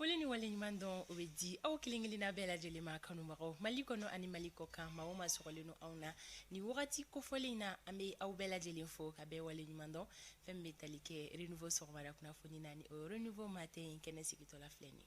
Foli ni waleɲuman dɔn, o bɛ di aw kelen-kelenna bɛɛ lajɛlen ma, kanubagaw Mali kɔnɔ ani Mali kɔ kan, maa o maa sɔgɔlen don anw na nin wagati kofɔlen in na. An bɛ aw bɛɛ lajɛlen fo ka bɛɛ waleɲuman dɔn. Fɛn min bɛ tali kɛ Renouveau sɔgɔmada kunnafoni na, ni o ye Renouveau Matin in kɛnɛ sigitɔla filɛ nin ye.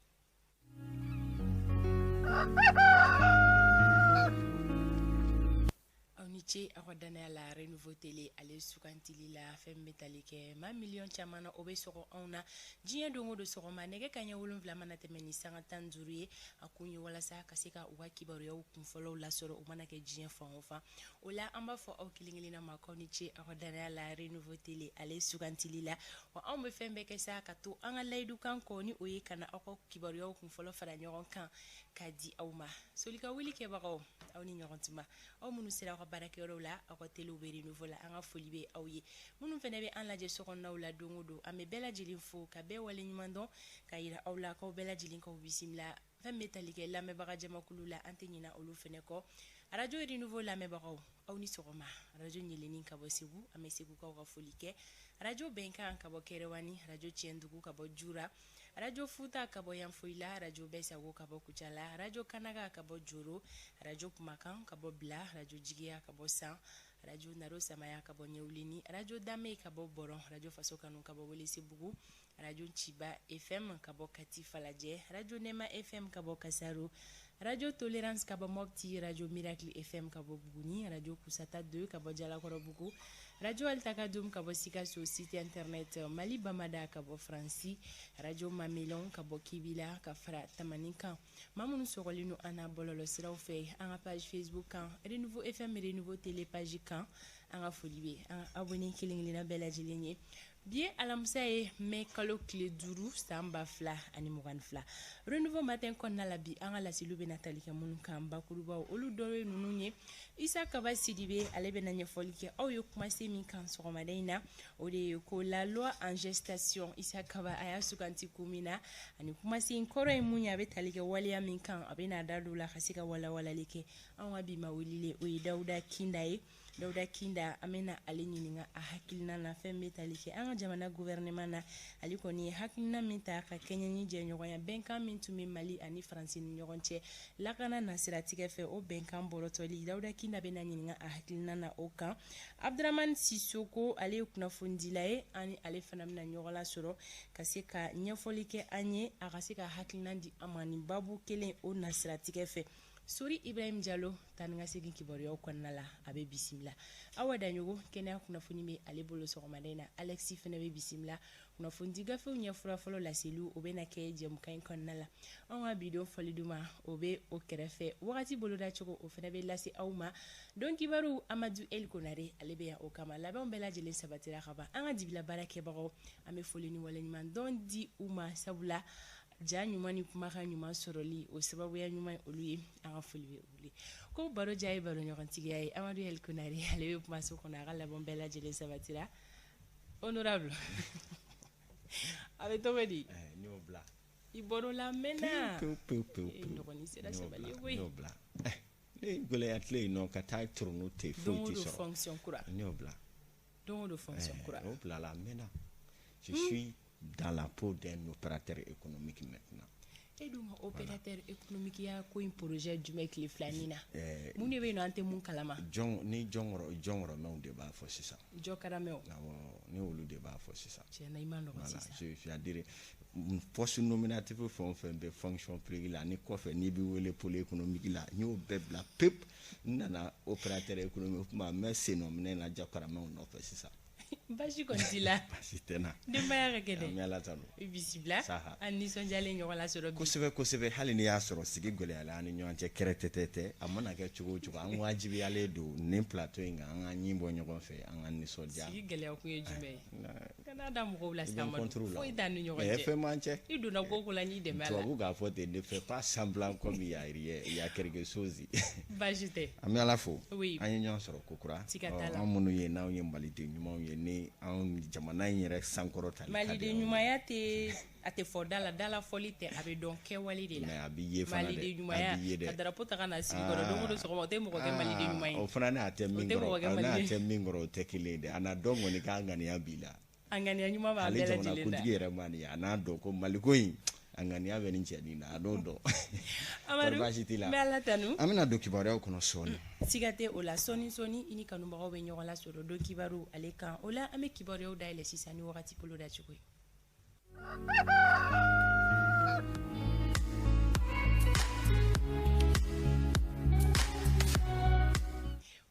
Aw ni ce aw ka dannaya la Renouveau Télé ale sugantili la. Fɛn min bɛ tali kɛ maa miliyɔn caman na, o bɛ sɔgɔ anw na diɲɛ don o don sɔgɔma nɛgɛ kanɲɛ 7 mana tɛmɛ ni sanga 15 ye. A kun ye walasa ka se ka u ka kibaruyaw kunfɔlɔw lasɔrɔ, u mana kɛ diɲɛ fan o fan. O la, an b'a fɔ aw kelen-kelenna ma k'aw ni ce aw ka dannaya la Renouveau Télé ale sugantili la. Wa anw bɛ fɛn bɛɛ kɛ sa ka to an ka layidukan kɔ, ni o ye ka na aw ka kibaruyaw kunfɔlɔ fara ɲɔgɔn kan ka di aw ma. Soli ka wuli kɛbagaw, aw ni ɲɔgɔn tuma. Aw minnu sera aw ka baarakɛyɔrɔw la, aw ka telew bɛ Renouveau la, an ka foli bɛ aw ye. Minnu fana bɛ an lajɛ sokɔnɔnaw la don o don, an bɛ bɛɛ lajɛlen fo ka bɛɛ waleɲuman dɔn, ka yira aw la k'aw bɛɛ lajɛlen k'aw bisimila. Fɛn bɛ tali kɛ lamɛnbaga jamakulu la, an tɛ ɲinɛ olu fana kɔ. Arajo Renouveau lamɛnbagaw, aw ni sɔgɔma. Arajo ɲɛlɛnni ka bɔ Segu, an bɛ Segukaw ka foli kɛ. Arajo Bɛnkan ka bɔ Kɛrɛwani, Arajo Tiɲɛdugu ka bɔ Jura, Arajo Futa ka bɔ Yanfoyila, Arajo Bɛɛ Sago ka bɔ Kucala, Arajo Kanaga ka bɔ Joro, Arajo Kumakan ka bɔ Bila, Arajo Jigiya ka bɔ San, Arajo Naro Samaya ka bɔ Ɲɛwuleni, Arajo Dame ka bɔ Bɔrɔn, Arajo Faso Kanu ka bɔ Welesebugu, Arajo Ciba FM ka bɔ Kati Falajɛ, Arajo Nɛma FM ka bɔ Kasaro, Arajo Tolérance ka bɔ Mopti, Arajo Miracle FM ka bɔ Buguni, Arajo Kusata 2 ka bɔ Jalakɔrɔbugu, Arajo Altakadum ka bɔ Sikaso, site internet Mali Bamada ka bɔ Faransi, Arajo Mamelon ka bɔ Kibila ka fara Tamani kan. Maa minnu sɔgɔlen don an na bɔlɔlɔsiraw fɛ, an ka page Facebook kan, Renouveau FM, Renouveau Télé page kan, an ka foli bɛ an ka abonné kelen-kelenna bɛɛ lajɛlen ye. Bi ye alamisa ye, mai kalo tile 5, san 2022. Renouveau Matin kɔnɔna la bi, an ka laseliw bɛna tali kɛ minnu kan bakurubaw, olu dɔw ye ninnu ye. Isa Kaba Sidibe, ale bɛna ɲɛfɔli kɛ aw ye kumasen min kan sɔgɔmada in na, o de ye ko la loi en gestation. Isa Kaba, a y'a suganti kun min na ani kumasen kɔrɔ ye mun ye, a bɛ tali kɛ waleya min kan, a bɛna da don la ka se ka walawalali kɛ. Anw ka bi ma wele, o ye Dawuda Kinda ye. Dawuda Kinda, an bɛna ale ɲininka a hakilina na fɛn bɛ tali kɛ an ka jamana gouvernement na. Ale kɔni ye hakilina min ta ka kɛɲɛ ni jɛɲɔgɔnya bɛnkan min tun bɛ Mali ani Faransi ni ɲɔgɔn cɛ lakana na siratigɛ fɛ, o bɛnkan bɔrɔtɔli, Dawuda Kinda bɛna ɲininka a hakilina na o kan. Abdramane Sissoko, ale ye kunnafonidila ye, ani ale fana bɛna ɲɔgɔn lasɔrɔ ka se ka ɲɛfɔli kɛ an ye, a ka se ka hakilina di an ma nin babu kelen o na siratigɛ fɛ. Sori Ibrahim Jalo, taa ni ka segin kibaruyaw kɔnɔna la, a bɛ bisimila. Awa Daɲogo, kɛnɛya kunnafoni bɛ ale bolo sɔgɔmada in na. Alexis fana bɛ bisimila. Kunnafonidi gafew ɲɛfura fɔlɔ laseliw, o bɛna kɛ jɛmukan in kɔnɔna la. Anw ka bidon fɔli duman, o bɛ o kɛrɛfɛ. Wagati boloda cogo, o fana bɛ lase aw ma. Don kibaru, Amadu El Konare, ale bɛ yan o kama. Labɛnw bɛɛ lajɛlen sabatira ka ban. An ka dibila baarakɛbagaw, an bɛ foli ni waleɲuman dɔn di u ma, sabula ja ɲuman ni kumakan ɲuman sɔrɔli, o sababuya ɲuman ye olu ye. An ka foli bɛ olu ye. Ko baro diya ye baro ɲɔgɔntigiya ye. Amadu El Konare, ale bɛ kumaso kɔnɔ, a ka labɛn bɛɛ lajɛlen sabatira. Honorable, a bɛ cogo di? N y'o bila. I bɔr'o la a mɛnna. Pewu pewu pewu pewu. Dɔgɔnin sera sabali ye koyi. N y'o bila. Ne gɛlɛya tile yen nɔ ka taa torono ten, foyi Don o tɛ don sɔrɔ. Fonction kura. N y'o bila. Don o don fonction kura. O bilala a mɛnna. Je suis dans la peau d'un opérateur économique maintenant. E dun ka opérateur économique ya ko in projet jumɛn tile filanin na? Mun de bɛ yen nɔ an tɛ mun kalama? Jɔn ni jɔnkɔrɔ jɔnkɔrɔmɛw de b'a fɔ sisan. Jɔkaramɛw. Awɔ, ni olu de b'a fɔ sisan. Tiɲɛna, i ma nɔgɔn sisan. C'est-à-dire poste nominatif fɛn o fɛn bɛ fonction publique la, ni kɔfɛ n'i bɛ wele pôle économique la, n y'o bɛɛ bila pewu. N nana opérateur économique, o tuma n bɛ sennɔminɛ na jɔkaramɛw nɔfɛ sisan. Baasi kɔni t'i la? Baasi tɛ n na. Denbaya ka kɛnɛ? An bɛ Ala tanu. I bisimila. Saha. An nisɔndiyalen ɲɔgɔn lasɔrɔ bi. Kosɛbɛ kosɛbɛ, hali n'i y'a sɔrɔ sigi gɛlɛyara an ni ɲɔgɔn cɛ, kɛrɛtɛtɛ tɛ, a mana kɛ cogo o cogo, an wajibiyalen don nin plateau in kan, an ka ɲin bɔ ɲɔgɔn fɛ, an ka nisɔndiya. Sigi gɛlɛya kun ye jumɛn ye? Kana da mɔgɔw la I bɛ sa, n Amadu. contre la. Foyi t'an ni ɲɔgɔn cɛ. Fɛn m'an cɛ. I donna ko o ko la, n y'i dɛmɛ a la. Tubabu k'a fɔ ten, ne fais pas semblant comme il y a rien, il y a quelque chose. Baasi tɛ. An bɛ Ala fo. Oui. An ye ɲɔgɔn sɔrɔ kokura. Siga t'a la. An minnu ye n'anw ye maliden ɲumanw ye, ni anw jamana in yɛrɛ sankɔrɔtali ka di Maliden anw ye. ɲumanya tɛ, a tɛ fɔ da la, dala fɔli tɛ, a bɛ dɔn kɛwale de la. Mais a b'i ye fana dɛ. Maliden A ɲumanya, b'i ye dɛ. ka drapeau ta ka na sigi kɔrɔ don o don sɔgɔma, o tɛ mɔgɔ kɛ maliden ɲuman ye. O fana n'a tɛ min O tɛ kɔrɔ, mɔgɔ kɛ o n'a maliden. tɛ min kɔrɔ, o tɛ kelen ye dɛ. A n'a dɔn kɔni k'a ŋaniya b'i la. A ŋaniya ɲuman b'a Ale bɛɛ lajɛlen na. jamanakuntigi yɛrɛ ma nin ye, a n'a dɔn ko Maliko in A ŋaniya bɛ nin cɛnin na, a n'o dɔn. Amadu, baasi t'i la? N bɛ Ala tanu. An bɛna don kibaruyaw kɔnɔ sɔɔni. Siga tɛ o la, sɔɔni sɔɔni i ni kanubagaw bɛ ɲɔgɔn lasɔrɔ don kibaru ale kan. O la an bɛ kibaruyaw dayɛlɛ sisan ni wagati bolo da cogo ye.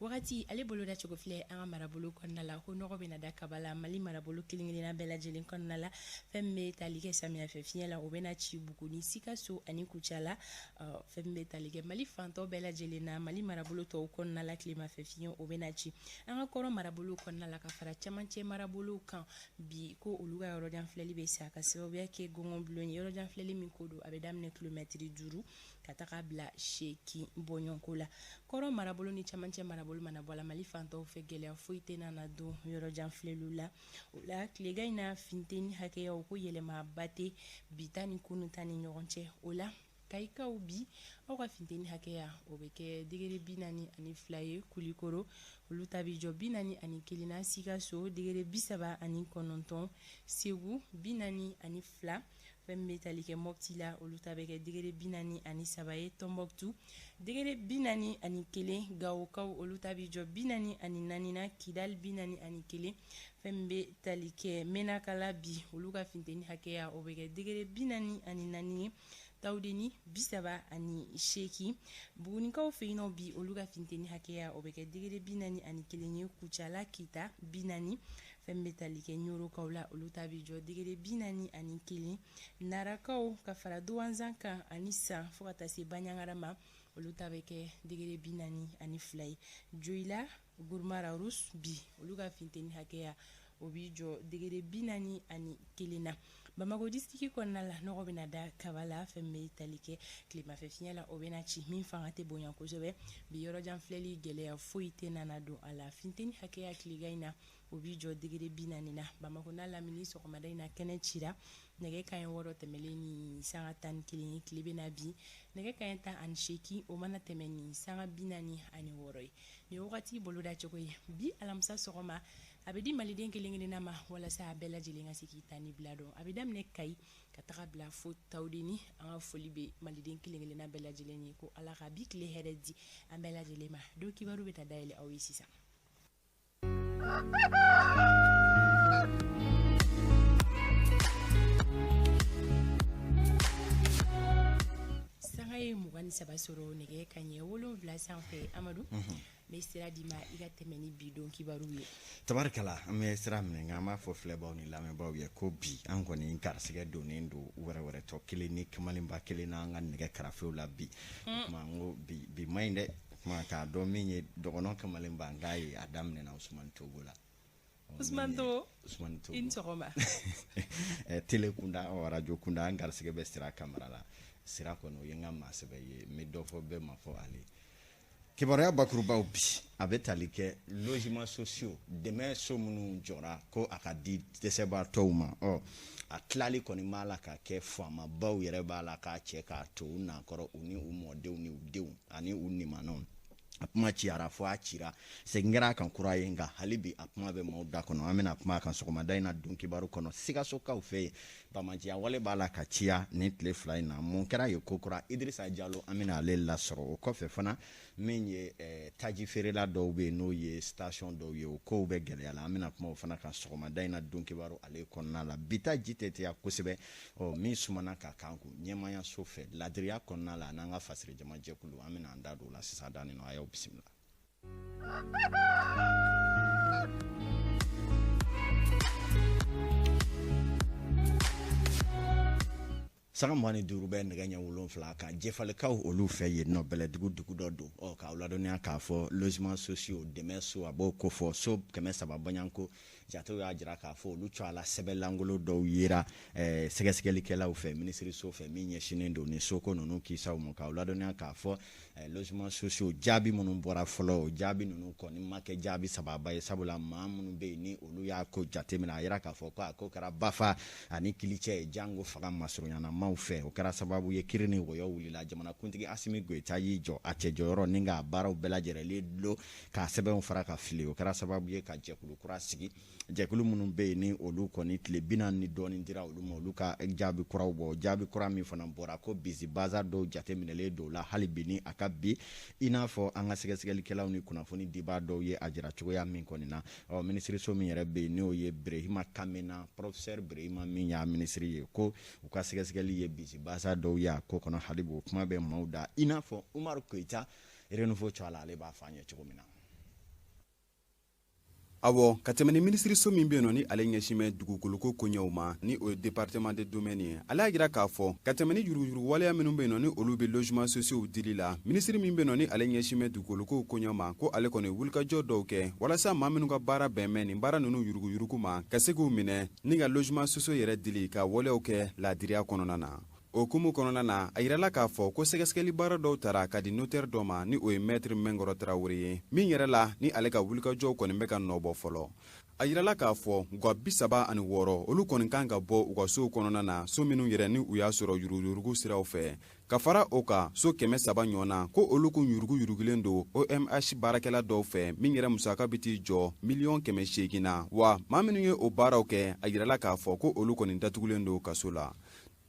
Wagati ale boloda cogo filɛ an ka marabolo kɔnɔna la, ko nɔgɔ bɛna da kaba la Mali marabolo kelen kelenna bɛɛ lajɛlen kɔnɔna la. Fɛn min bɛ tali kɛ samiyɛfɛ fiɲɛ la, o bɛna ci Buguni, Sikaso ani Kucala. Fɛn min bɛ tali kɛ Mali fantɔ bɛɛ lajɛlen na, Mali marabolo tɔw kɔnɔna la, tilemafɛ fiɲɛ o bɛna ci an ka kɔrɔn marabolo kɔnɔna la ka fara camancɛ marabolow kan. Bi ko olu ka yɔrɔjan filɛli bɛ sa ka sababuya kɛ gɔngɔnbulon ye. Yɔrɔjan filɛli min ko don, a bɛ daminɛ kilomɛtiri 5 ka taga bila 8 bɔɲɔgɔnko la. Kɔrɔn marabolo ni camancɛ marabolo mana bɔ a la, Mali fantɔw fɛ gɛlɛya foyi tɛna na don yɔrɔjan filɛliw la. O la tilegan in na, funteni hakɛyaw ko yɛlɛmaba tɛ bi ta ni kunun ta ni ɲɔgɔn cɛ. O la Kayikaw, bi aw ka funteni hakɛya o bɛ kɛ degere 42 ye. Kulikoro olu ta bɛ jɔ 41 na, Sikaso degere 39, Segu 42. Fɛn min bɛ tali kɛ Mɔpti la, olu ta bɛ kɛ degere 43 ye. Tɔnbɔkutu degere 41, Gawokaw olu ta bɛ jɔ 44 na, Kidali 41. Fɛn min bɛ tali kɛ Menaka bi olu ka funteni hakɛya o bɛ kɛ degere 44 ye. Tawudeni 38. Bugunikaw fɛ yen nɔ bi olu ka funteni hakɛya o bɛ kɛ degere 41 ye. Kucala, Kita 40. Fɛn min bɛ tali kɛ Ɲorokaw la, olu ta bɛ jɔ degere 41. Narakaw ka fara Duwanzan kan ani San fo ka taa se Baɲangara ma, olu ta bɛ kɛ degere 42 ye. Joyila, Guruma Rharous bi olu ka funteni hakɛya o b'i jɔ degere 41 na. Bamakɔ disitiki kɔnɔna la, nɔgɔ bɛna da kaba la. Fɛn min bɛ tali kɛ tilemafɛ fiɲɛ la, o bɛna ci min fanga tɛ bonya kosɛbɛ. Bi yɔrɔjan filɛli gɛlɛya foyi tɛ nana don a la. Funteni hakɛya tilegan in na o b'i jɔ degere 40 na. Bamakɔ n'a lamini sɔgɔmada in na kɛnɛ cira nɛgɛ kanɲɛ 6 tɛmɛlen ni sanga 11 ye. Tile bɛna bin nɛgɛ kanɲɛ 18 o mana tɛmɛ ni sanga 46 ye. Nin wagati boloda cogo ye bi alamisa sɔgɔma, a bɛ di maliden kelen kelenna ma walasa a bɛɛ lajɛlen ka se k'i ta ni bila dɔn. A bɛ daminɛ Kayi ka taga bila fo Tawudeni. An ka foli bɛ maliden kelen kelenna bɛɛ lajɛlen ye, ko Ala ka bi tile hɛrɛ di an bɛɛ lajɛlen ma. Don kibaru bɛ taa dayɛlɛ aw ye sisan. Sanga ye 23 sɔrɔ nɛgɛ kanɲɛ 7 sanfɛ. Amadu, n bɛ sira d'i ma i ka tɛmɛ ni bi don kibaru ye. Tabarikala, an bɛ sira minɛ, nka an b'a fɔ filɛbaw ni lamɛnbaaw ye ko bi an kɔni garisɛgɛ donnen don wɛrɛwɛrɛtɔ kelen ni kamalenba kelen na an ka nɛgɛ karafew la bi. O tuma n ko bi bi man ɲi dɛ. O tuma k'a dɔn min ye dɔgɔnɔ kamalenba, n k'a ye a daminɛna Usumani Togo la. Usumani Togo, Usumani Togo, i ni sɔgɔma. Tele kunda, radio kunda, an garisɛgɛ bɛ Sira Kamara la. Sira kɔni o ye n ka maa sɛbɛ ye, n bɛ dɔ fɔ bɛɛ ma fɔ ale. Kibaruya bakurubaw bi a bɛ tali kɛ logement sociaux, dɛmɛ so minnu jɔra ko a ka di dɛsɛbaatɔw ma. Ɔ a tilali kɔni b'a la ka kɛ, faamabaw yɛrɛ b'a la k'a cɛ k'a to u nakɔrɔ, u ni u mɔdenw ni u denw ani u nimanaw. A kuma ciyara fo a cira, segin kɛra a kan kura ye, nka hali bi a kuma bɛ maaw da kɔnɔ. An bɛna kuma a kan sɔgɔmada in na don kibaru kɔnɔ. Sikasokaw fɛ yen, bamaciya wale b'a la ka ciya nin tile 2 in na. Mun kɛra ye ko kura? Idirisa Jalo, an bɛna ale lasɔrɔ. O kɔfɛ fana, min ye taji feerela dɔw bɛ yen, n'o ye station dɔw ye, o kow bɛ gɛlɛya la. An bɛna kuma o fana kan sɔgɔmada in na don kibaru ale kɔnɔna la. Bi ta ji tɛ teya kosɛbɛ, ɔ min sumana ka kan kun ɲɛmayaso fɛ ladiriya kɔnɔna la, an'an ka fasiri jama jɛkulu, an bɛna an da don o la sisan. Danin nɔ, a y'aw bisimila. Sanga 25 bɛ nɛgɛ ɲɛ 7 kan Jɛfalikaw olu fɛ yen nɔ, Bɛlɛdugu dugu dɔ don. Ɔ k'aw ladɔnniya k'a fɔ logement sociaux dɛmɛ so, a b'o kofɔ so 300 bɔɲɔgɔnko. Jatew y'a jira k'a fɔ olu cɔ a la sɛbɛn lankolon dɔw yera sɛgɛsɛgɛlikɛlaw fɛ minisiriso fɛ min ɲɛsinnen don nin soko ninnu kisaw ma. K'aw ladɔnniya k'a fɔ logement sociaux jaabi minnu bɔra fɔlɔ, o jaabi ninnu kɔni ma kɛ jaabi sababa ye, sabula maa minnu bɛ yen ni olu y'a ko jateminɛ, a yira k'a fɔ ko a ko kɛra bafa ani kilicɛ ye jango fanga masurunyana maaw fɛ. O kɛra sababu ye kiri ni wɔyɔ wulila. Jamanakuntigi Asimi Goyita y'i jɔ a cɛ jɔyɔrɔ ni k'a baaraw bɛɛ lajɛlen dulon k'a sɛbɛnw fara ka fili. O kɛra sababu ye ka jɛkulu kura sigi. Jɛkulu minnu bɛ yen ni olu kɔni tile 40 ni dɔɔnin dira olu ma, olu ka jaabi kuraw bɔ. Jaabi kura min fana bɔra ko bisibaza dɔw jateminɛlen dɔw la hali bi ni a ka bi, i n'a fɔ an ka sɛgɛsɛgɛlikɛlaw ni kunnafoni dibaa dɔw ye a jira cogoya min kɔni na. Ɔ, minisiriso min yɛrɛ bɛ yen, n'o ye Berehima Kamena, professeur Berehima min y'a minisiri ye, ko u ka sɛgɛsɛgɛli ye bisibaza dɔw ye a ko kɔnɔ. Hali bi o kuma bɛ maaw da, i n'a fɔ Umaru Koyita, Renouveau Cɔala, ale b'a fɔ an ye cogo min na. Awɔ, ka tɛmɛ ni minisiriso min bɛ yen nɔ ni ale ɲɛsin bɛ dugukoloko koɲɛw ma, ni o ye département de domaine ye, ale y'a jira k'a fɔ ka tɛmɛ ni yuruguyurugu waleya minnu bɛ yen nɔ ni olu bɛ logement sociaux dili la, minisiri min bɛ yen nɔ ni ale ɲɛsin bɛ dugukoloko koɲɛw ma, ko ale kɔni wulikajɔ dɔw kɛ walasa maa minnu ka baara bɛn bɛ nin baara ninnu yuruguyurugu ma, ka se k'u minɛ ni ka logement sociaux yɛrɛ dili ka waleyaw kɛ laadiriya kɔnɔna na. O hukumu kɔnɔna na, a yirala k'a fɔ ko sɛgɛsɛgɛli baara dɔw tara ka di notaire dɔ ma, ni o ye maître Mɛnkɔrɔ Tarawele ye, min yɛrɛ la ni ale ka wulikajɔw kɔni bɛ ka nɔ bɔ fɔlɔ. A yirala k'a fɔ gwa 36, olu kɔni kan ka bɔ u ka sow kɔnɔna na, so minnu yɛrɛ ni u y'a sɔrɔ yuruguyurugu siraw fɛ. Ka fara o kan, so 300 ɲɔgɔn na, ko olu kun yuruguyurugulen don OMH baarakɛla dɔw fɛ, min yɛrɛ musaka bɛ t'i jɔ 800 000 na. Wa maa minnu ye o baaraw kɛ, a yirala k'a fɔ ko olu kɔni datugulen don kaso la.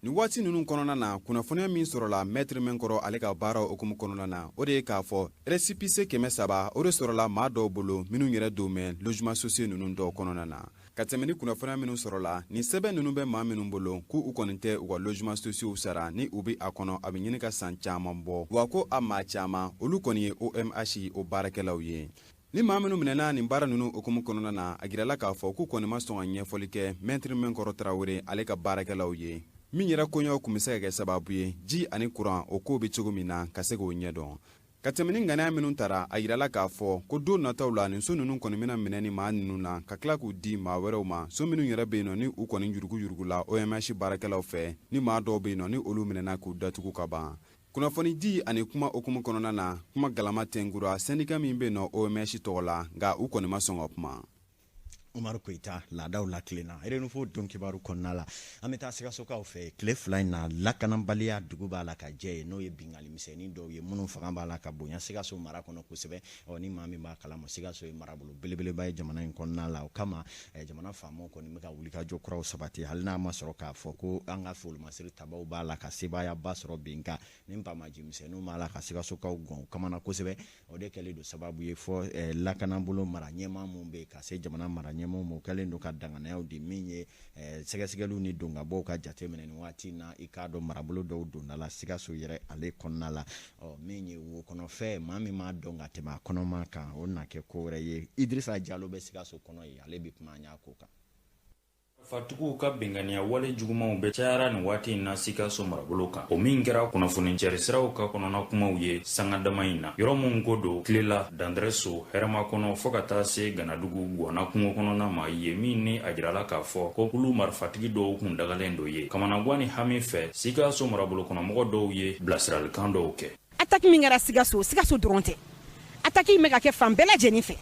Nin waati ninnu kɔnɔna na, kunnafoniya min sɔrɔla maître Mɛnkɔrɔ ale ka baaraw hukumu kɔnɔna na, o de ye k'a fɔ récépissé 300, o de sɔrɔla maa dɔw bolo minnu yɛrɛ don mɛn logement sociaux ninnu dɔw kɔnɔna na. Ka tɛmɛ ni kunnafoniya minnu sɔrɔla, nin sɛbɛn ninnu bɛ maa minnu bolo k'u u kɔni tɛ u ka logement sociaux sara, ni u bɛ a kɔnɔ a bɛ ɲini ka san caman bɔ, wa ko a maa caman olu kɔni ye OMH o baarakɛlaw ye. Ni maa minnu minɛna nin baara ninnu hukumu kɔnɔna na, a jirala k'a fɔ k'u kɔni ma sɔn ka ɲɛfɔli kɛ maître Mɛnkɔrɔ Tarawele ale ka baarakɛlaw ye, min yɛrɛ koɲɛw kun bɛ se ka kɛ sababu ye ji ani kuran o kow bɛ cogo min na ka se k'o ɲɛdɔn. Ka tɛmɛ ni ŋaniya minnu tara, a yirala k'a fɔ ko don nataw la, nin so ninnu kɔni bɛna minɛ ni maa ninnu na ka tila k'u di maa wɛrɛw ma, so minnu yɛrɛ bɛ yen nɔ ni u kɔni yuruguyurugu la OMH baarakɛlaw fɛ, ni maa dɔw bɛ yen nɔ ni olu minɛna k'u datugu ka ban. Kunnafoni di ani kuma hukumu kɔnɔna na, kuma galama tɛnkura syndicat min bɛ yen nɔ OMH tɔgɔ la, nka u kɔni ma sɔn ka kuma. Umaru Koyita, laadaw la tilenna, Renouveau don kibaru kɔnɔna la, an bɛ taa Sikasokaw fɛ. Tile 2 in na, lakanabaliya dugu b'a la ka jɛ ye, n'o ye binkanni misɛnnin dɔw ye minnu fanga b'a la ka bonya Sikaso mara kɔnɔ kosɛbɛ. Ɔ, ni maa min b'a kalama, Sikaso ye marabolo belebeleba ye jamana in kɔnɔna la. O kama jamana faamaw kɔni bɛ ka wulikajɔ kuraw sabati, hali n'a ma sɔrɔ k'a fɔ ko an ka folimasiri tabaw b'a la ka sebaayaba sɔrɔ bin kan ni bamaji misɛnninw b'a la ka Sikasokaw gɔn o kamana kosɛbɛ. O de kɛlen don sababu ye fɔ lakanabolo mara ɲɛmaa minnu bɛ yen ka se jamana mara ɲɛmaaw ma, o kɛlen don ka danganiyaw di min ye sɛgɛsɛgɛliw ni donkabɔw ka jate minɛ nin waati in na. I k'a dɔn, marabolo dɔw donda la Sikaso yɛrɛ ale kɔnɔna la, ɔ, min ye wo kɔnɔfɛn, maa min m'a dɔn ka tɛmɛ a kɔnɔma kan, o na kɛ ko wɛrɛ ye. Idirisa Jalo bɛ Sikaso kɔnɔ yen, ale bɛ kuma an y'a ko kan. Fatigiw ka binganiya wale jugumanw bɛɛ cayara nin waati in na Sikaso marabolo kan, o min kɛra kunnafoni cɛri siraw ka kɔnɔna kumaw ye sanga dama in na. Yɔrɔ minnu ko don Kilela, Dandɛrɛso, Hɛrɛma kɔnɔ, fɔɔ ka taa se Ganadugu Guwana kungo kɔnɔna ma yen, min ni a jirala k'a fɔ ko kulu marifatigi dɔw kun dagalen don ye. Kamanagan ni hami fɛ, Sikaso marabolo kɔnɔmɔgɔ dɔw ye bilasiralikan dɔw kɛ. Attaque min kɛra Sikaso, Sikaso dɔrɔn tɛ, attaque in bɛ ka kɛ fan bɛɛ lajɛlen fɛ,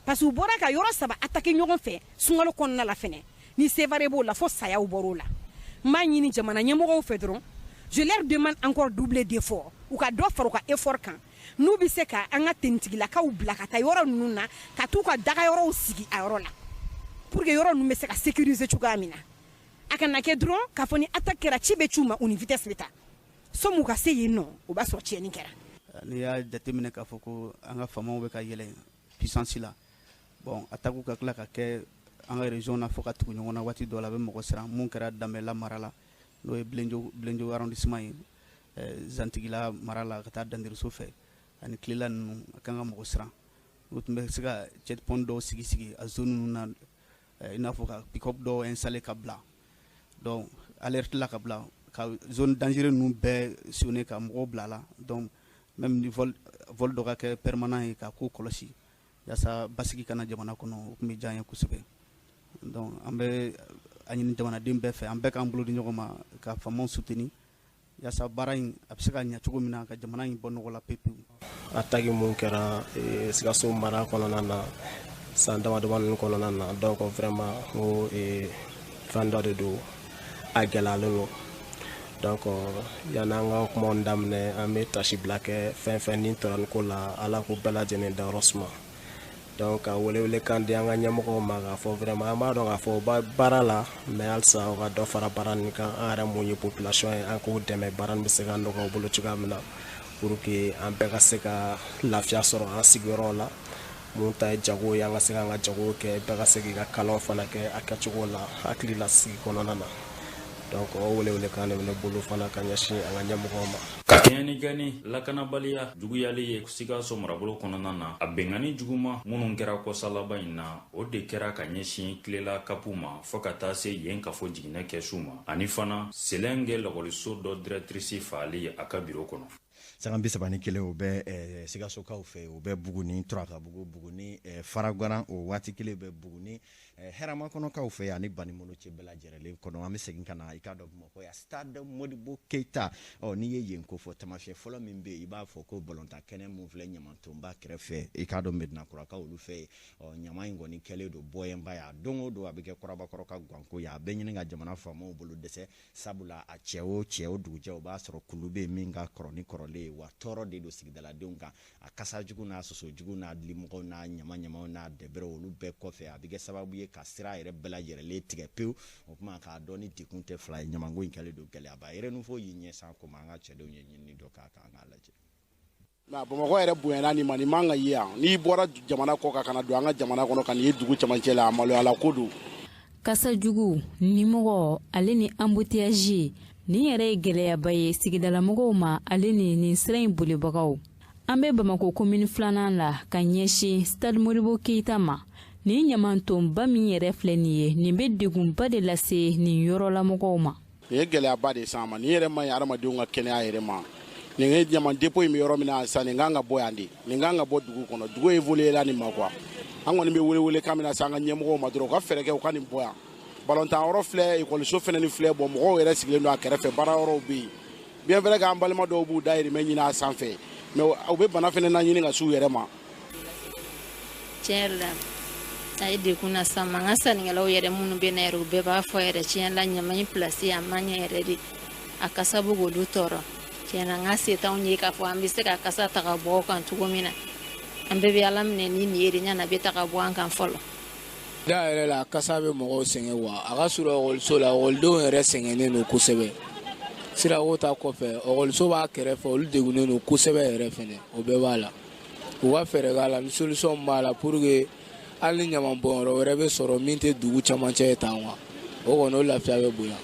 parce que u bɔra ka yɔrɔ saba attaquer ɲɔgɔn fɛ sunkalo kɔnɔna la fɛnɛ, ni Sevare b'o la, fo sayaw bɔr'o la. N b'a ɲini jamana ɲɛmɔgɔw fɛ dɔrɔn, je leur demande encore doubler d'effort, u ka dɔ fara u ka effort kan, n'u bɛ se ka an ka tenitigilakaw bila ka taa yɔrɔ ninnu na, ka t'u ka dagayɔrɔw sigi a yɔrɔ la, pour que yɔrɔ ninnu bɛ se ka sécuriser cogoya min na. A kana kɛ dɔrɔn k'a fɔ ni attaque kɛra, ci bɛ c'u ma, u ni vitesse bɛ taa sɔmi u ka se yen nɔ, o b'a sɔrɔ tiɲɛni kɛra. N'i y'a jateminɛ k'a fɔ ko an ka faamaw bɛ ka yɛlɛn puissance la, bon, attaque ka tila ka kɛ an ka région na fo ka tugu ɲɔgɔn na, waati dɔ la a bɛ mɔgɔ siran. Mun kɛra Danbɛlɛ mara la, n'o ye Bilenjo arrondissement ye, Zantigila mara la ka taa Dandɛriso fɛ ani Kilela ninnu, a kan ka mɔgɔ siran. U tun bɛ se ka checkpoint dɔw sigi sigi a zone ninnu na, i n'a fɔ ka pick-up dɔw installer ka bila, donc alerte la ka bila ka zone dangereux ninnu bɛɛ sillonner, ka mɔgɔw bila la. Donc même ni vol dɔ ka kɛ permanent ye ka ko kɔlɔsi yaasa basigi kana jamana kɔnɔ, o tun bɛ diya an ye kosɛbɛ. Donc an bɛ a ɲini jamanaden bɛɛ fɛ, an bɛɛ k'an bolo di ɲɔgɔn ma ka faamaw soutenir yaasa baara in a bɛ se ka ɲɛ cogo min na, ka jamana in bɔ nɔgɔ la pewu pewu. Attaque mun kɛra Sikaso mara kɔnɔna na san dama dama ninnu kɔnɔna na, donc vraiment n ko fɛn dɔ de don, a gɛlɛyalen don. Donc yanni an ka kumaw daminɛ, an bɛ tasibila kɛ fɛn fɛn ni tora nin ko la, Ala k'u bɛɛ lajɛlen dayɔrɔ suma. Donc ka welewelekan di an ka ɲɛmɔgɔw ma k'a fɔ vraiment an b'a dɔn k'a fɔ u b'a baara la, mais halisa u ka dɔ fara baara nin kan. An yɛrɛ mun ye population ye, an k'u dɛmɛ, baara nin bɛ se ka nɔgɔya u bolo cogoya min na, pour que an bɛɛ ka se ka lafiya sɔrɔ an sigiyɔrɔw la. Mun ta ye jago ye, an ka se k'an ka jago kɛ, bɛɛ ka se k'i ka kalanw fana kɛ a kɛcogo la, hakili la sigi kɔnɔna na. Donc o welewelekan de bɛ ne bolo fana ka ɲɛsin an ka ɲɛmɔgɔw ma. Ka kɛɲɛ ni gani lakanabaliya juguyali ye Sikaso marabolo kɔnɔna na, a bɛnkanni juguma minnu kɛra kɔsa laban in na, o de kɛra ka ɲɛsin Kilela kapu ma, fɔɔ ka taa se yen kafo jiginɛ kɛsu ma, ani fana Selenge lɔkɔliso dɔ directrice faali a ka biro kɔnɔ. Sanga 31, o bɛ Sikasokaw fɛ, o bɛ Buguni, Turakabugu, Buguni, Faragwaran. O waati kelen bɛ Buguni Hɛrɛmakɔnɔkaw fɛ ani Banimono cɛ bɛɛ lajɛlen kɔnɔ. An bɛ segin ka na, i k'a dɔn, Bamakɔ yan, stade Modibo Keyita. Ɔ n'i ye yen ko fɔ, tamasiyɛn fɔlɔ min bɛ yen, i b'a fɔ ko balontan kɛnɛ mun filɛ Ɲamantonba kɛrɛfɛ, i k'a dɔn, Medinakurakaw olu fɛ yen. Ɔ ɲama in kɔni kɛlen don bɔyɛnba ye. A don o don a bɛ kɛ kɔrɔbakɔrɔ ka ganko ye. A bɛ ɲini ka jamana faamaw bolo dɛsɛ, sabula a cɛ o cɛ, o dugujɛ, o b'a sɔrɔ kulu bɛ yen min ka kɔrɔ ni kɔrɔlen ye. Wa tɔɔrɔ de don sigidaladenw kan. A kasa jugu n'a soso jugu n'a limɔgɔw n'a ɲama ɲamaw n'a dɛbɛrɛw, olu bɛɛ kɔfɛ, a bɛ kɛ sababu ye ka sira yɛrɛ bɛɛ lajɛlen tigɛ pewu. O tuma k'a dɔn ni degun tɛ fila ye, ɲamanko in kɛlen don gɛlɛyaba ye. Renouveau y'i ɲɛsin a ko ma. An ka cɛdenw ye ɲinini dɔ k'a kan, an k'a lajɛ. Mais Bamakɔ yɛrɛ bonyana nin ma, nin man ka ye yan. N'i bɔra jamana kɔ kan ka na don an ka jamana kɔnɔ, ka nin ye dugu camancɛ la, a maloyala ko don. Kasa jugu, nimɔgɔ ale ni embouteillage, nin yɛrɛ ye gɛlɛyaba ye sigidalamɔgɔw ma, ale ni nin sira in bolibagaw. An bɛ Bamako komini filanan la ka ɲɛsin stade Modibo Keyita ma. Nin ɲamantonba min yɛrɛ filɛ nin ye, nin bɛ degunba de lase nin yɔrɔlamɔgɔw ma. Nin ye gɛlɛyaba de s'an ma. Nin yɛrɛ man ɲi hadamadenw ka kɛnɛya yɛrɛ ma. Nin ye ɲaman dépôt in bɛ yɔrɔ min na sisan, nin kan ka bɔ yan de, nin kan ka bɔ dugu kɔnɔ. Dugu évolué la nin ma quoi. An kɔni bɛ welewele kan min na sisan an ka ɲɛmɔgɔw ma dɔrɔn, u ka fɛɛrɛ kɛ u ka nin bɔ yan. Balontan yɔrɔ filɛ, ekɔliso fɛnɛ ni filɛ, bon mɔgɔw yɛrɛ sigilen don a kɛrɛfɛ, baara yɔrɔw bɛ yen. Bien vrai que an balima dɔw b'u dahirimɛ ɲini a sanfɛ, mais u bɛ bana fɛnɛ naɲini ka s'u yɛrɛ ma. Tiɲɛ yɛrɛ la, a ye degun las'an ma. An ka sannikɛlaw yɛrɛ minnu bɛ na yɛrɛ, u bɛɛ b'a fɔ yɛrɛ, tiɲɛ la, ɲama in place a man ɲɛ yɛrɛ de, a kasa bɛ k'olu tɔɔrɔ. Tiɲɛ na, an ka se t'anw ye k'a fɔ an bɛ se ka kasa ta ka bɔ o kan cogo min na. An bɛɛ bɛ Ala minɛ ni nin ye de, ɲana bɛ ta ka bɔ an kan fɔlɔ. Da yɛrɛ la, kasa bɛ mɔgɔw sɛgɛn wa a ka surun ekɔliso la, ekɔlidenw yɛrɛ sɛgɛnnen don kosɛbɛ. Sirako ta kɔfɛ, ekɔliso b'a kɛrɛfɛ, olu degunnen don kosɛbɛ yɛrɛ fɛnɛ, o bɛɛ b'a la. U ka fɛɛrɛ k'a la ni solution b'a la, pour que hali ni ɲaman bɔnyɔrɔ wɛrɛ bɛ sɔrɔ min tɛ dugu camancɛ ye tan wa, o kɔni o lafiya bɛ bonya.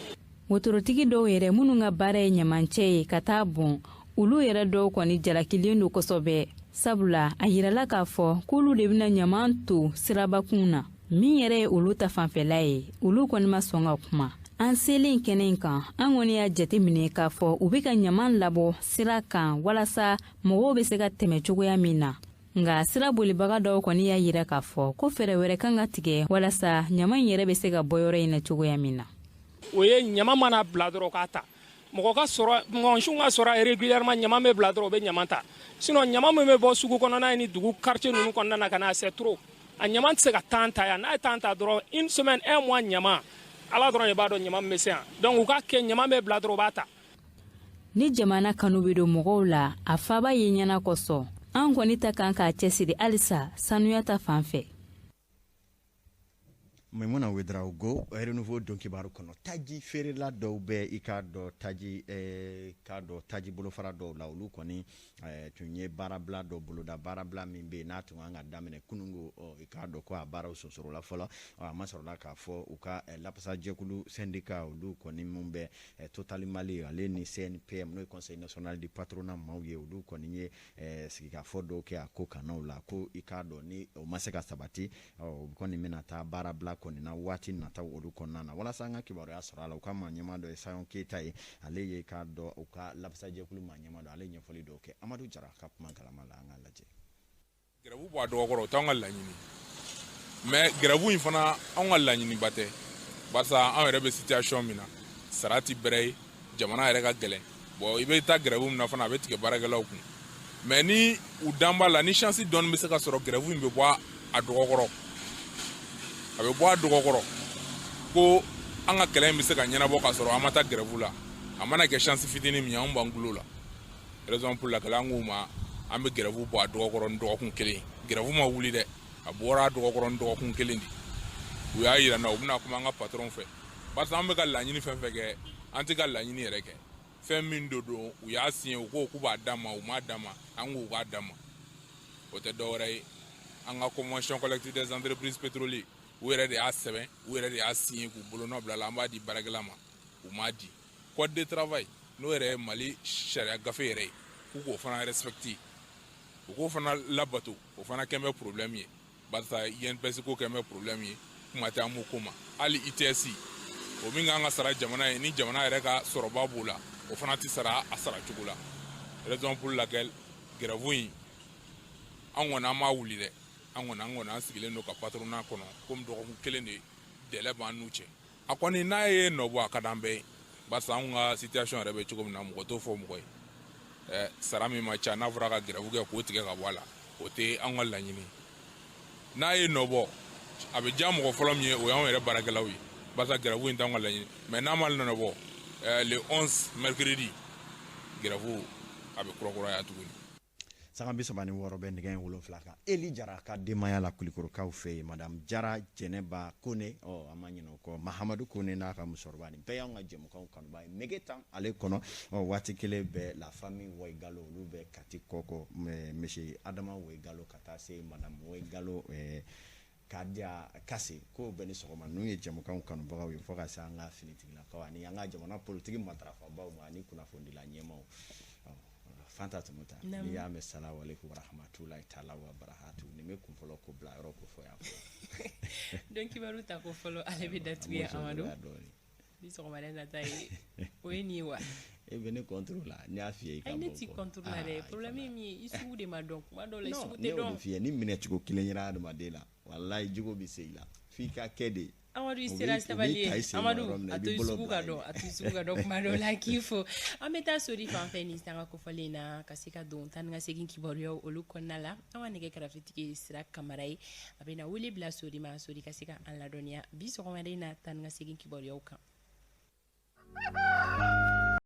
Wotorotigi dɔw yɛrɛ minnu ka baara ye ɲamancɛ ye ka taa bɔn, olu yɛrɛ dɔw kɔni jalakilen don kosɛbɛ, sabula a yirala k'a fɔ k'olu de bɛna ɲaman to sirabakun na. Min yɛrɛ ye olu ta fanfɛla ye, olu kɔni ma sɔn ka kuma. An selen kɛnɛ in kan, an kɔni y'a jate minɛ k'a fɔ u bɛ ka ɲaman labɔ sira kan walasa mɔgɔw bɛ se ka tɛmɛ cogoya min na. Nka sira bolibaga dɔw kɔni y'a yira k'a fɔ ko fɛɛrɛ wɛrɛ kan ka tigɛ walasa ɲaman in yɛrɛ bɛ se ka bɔ yɔrɔ in na cogoya min na. O ye ɲama mana bila dɔrɔn k'a ta, mɔgɔ ka sɔrɔ, mɔgɔsiw ka sɔrɔ régulièrement, ɲama bɛ bila dɔrɔn, u bɛ ɲama ta. Sinon ɲama min bɛ bɔ sugu kɔnɔna ye ni dugu quartier ninnu kɔnɔna na ka na, c'est trop. A ɲama tɛ se ka temps ta yan. N'a ye temps ta dɔrɔn, une semaine, un mois, ɲama, Ala dɔrɔn de b'a dɔn ɲama min bɛ se yan. Donc u ka kɛ ɲama bɛ bila dɔrɔn, u b'a ta. Ni jamana kanu bɛ don mɔgɔw la, a faba ye ɲɛna kosɔn, an kɔni ta kan k'a cɛsiri halisa sanuya ta fan fɛ. Maimuna Ouedraogo, Renouveau don kibaru kɔnɔ, taji feerela dɔw bɛ, i k'a dɔn, taji k'a dɔn taji bolofara dɔw la, olu kɔni tun ye baarabila dɔ boloda. Baarabila min bɛ yen n'a tun kan ka daminɛ kunungo, i k'a dɔn ko a baaraw sonsorola fɔlɔ. A ma sɔrɔla k'a fɔ u ka lapasajɛkulu syndicat, olu kɔni mun bɛ Total Mali ale ni CNPM, n'o ye Conseil national du patronat maaw ye, olu kɔni ye sigikafɔ dɔw kɛ a ko kanaw la, ko i k'a dɔn ni o ma se ka sabati, o kɔni bɛna taa baarabila kɔni na waati nataw olu kɔnɔna na. Walasa an ka kibaruya sɔrɔ a la, u ka maa ɲɛmaa dɔ ye Sayon Keyita ye, ale ye k'a dɔn u ka lapasajɛkulu maa ɲɛmaa dɔ, ale ye ɲɛfɔli dɔw kɛ Amadu Jara ka kuma kalama la. An k'a lajɛ. Grève bɔ a dɔgɔkɔrɔ, o t'anw ka laɲini, mais grève in fana, anw ka laɲiniba tɛ, barisa anw yɛrɛ bɛ situation min na, sara ti bɛrɛ ye, jamana yɛrɛ ka gɛlɛn. Bon, i bɛ taa grève min na fana, a bɛ tigɛ baarakɛlaw kun. Mais ni u dan b'a la, ni chance dɔɔni bɛ se ka sɔrɔ, grève in bɛ bɔ a dɔgɔkɔrɔ, a bɛ bɔ a dɔgɔkɔrɔ, ko an ka kɛlɛ in bɛ se ka ɲɛnabɔ k'a sɔrɔ an ma taa grève la. A mana kɛ chance fitinin min ye, anw b'an gulo la. Raison pour laquelle an k'u ma, an bɛ grève bɔ a dɔgɔkɔrɔ ni dɔgɔkun kelen. Grève ma wuli dɛ. A bɔra a dɔgɔkɔrɔ ni dɔgɔkun kelen de. U y'a yira n na u bɛna kuma an ka patron fɛ, parce que an bɛ ka laɲini fɛn fɛn kɛ, an tɛ ka laɲini yɛrɛ kɛ. Fɛn min do don, u y'a signé, u ko k'u b'a d'an ma, u m'a d'an ma, an k'u k'a d'an ma. O tɛ dɔwɛrɛ ye, an ka convention collective des entreprises pétrolières, u yɛrɛ de y'a sɛbɛn, u yɛrɛ de y'a signé k'u bolonɔ bila la, an b'a di baarakɛla ma, u m'a di. Code de travail, n'o yɛrɛ ye Mali sariya gafe yɛrɛ ye, k'u k'o fana respecter, u k'o fana labato, o fana kɛn bɛ problème ye, barisa INPS ko kɛn bɛ problème ye, kuma tɛ an m'o ko ma. Hali ITS, o min kan ka sara jamana ye, ni jamana yɛrɛ ka sɔrɔba b'o la, o fana tɛ sara a sara cogo la. Raison pour laquelle grève in, an kɔni an m'a wuli dɛ, an kɔni an sigilen don ka patronat kɔnɔ, komi dɔgɔkun kelen de délai b'an n'u cɛ. A kɔni n'a ye nɔ bɔ, a ka d'an bɛɛ ye, barisa anw ka situation yɛrɛ bɛ cogo min na, mɔgɔ t'o fɔ mɔgɔ ye. Sara min ma ca, n'a fɔra ka grève kɛ k'o tigɛ ka bɔ a la, o tɛ anw ka laɲini. N'a ye nɔ bɔ, a bɛ diya mɔgɔ fɔlɔ min ye, o y'anw yɛrɛ baarakɛlaw ye, barisa grève in t'anw ka laɲini. Mais n'a ma nɔ bɔ, le 11 mercredi, grève a bɛ kurakuraya tuguni. Sanga 36 bɛ nɛgɛ in 7 kan. Eli Jara ka denbaya la, Kulikorokaw fɛ yen, madame Jara Jɛnɛba Kone, ɔ an ma ɲinɛ o kɔ, Mahamadu Kone n'a ka musokɔrɔba, nin bɛɛ y'anw ka jɛmukanw kanuba ye. Nɛgɛ tan ale kɔnɔ, ɔ waati kelen bɛɛ, la famille Wayigalo, olu bɛ Kati kɔkɔ, monsieur Adama Wayigalo ka taa se madame Wayigalo Kadia Kase, ko bɛɛ ni sɔgɔma. Ninnu ye jɛmukanw kanubagaw ye, fo ka se an ka finitigilakaw ani an ka jamana politiki matarafabaw ma ani kunnafonidila ɲɛmaw. Fanta Tumuta, n'i y'a mɛn salamu aleykum warahmatulahi taala wa barakatu, nin bɛ kun fɔlɔ ko bila yɔrɔ ko fɔ yan fɔlɔ. Don kibaru ta ko fɔlɔ, ale bɛ datugu yan. Amadu, bi sɔgɔmada nata ye o ye nin ye wa? E bɛ ne contre la, n y'a f'i ye i ka Ayi, ne bɔ t'i kɔ. contre la dɛ. Problème ye min ye, i sugu de ma dɔn kuma dɔw la, i sugu Ne tɛ y'o de dɔn. f'i ye, ni minɛcogo kelen yera adamaden la, walayi jogo bɛ se i la, f'i ka kɛ de. Amadu, i U sera b'i sabali ta ye. i sen ma Amadu, yɔrɔ min na, a i to b'i i bolo sugu bila ka yen. dɔn, a to i sugu ka dɔn kuma dɔw la, k'i fo. An bɛ taa sori fan fɛ nin sanga kofɔlen in na, ka se ka don taa ni ka segin kibaruyaw olu kɔnɔna la. An ka nɛgɛ karafetigi ye Sira Kamara ye, a bɛ na wele bila Sori ma, Sori ka se ka an ladɔnniya bi sɔgɔmada in na taa ni ka segin kibaruyaw kan.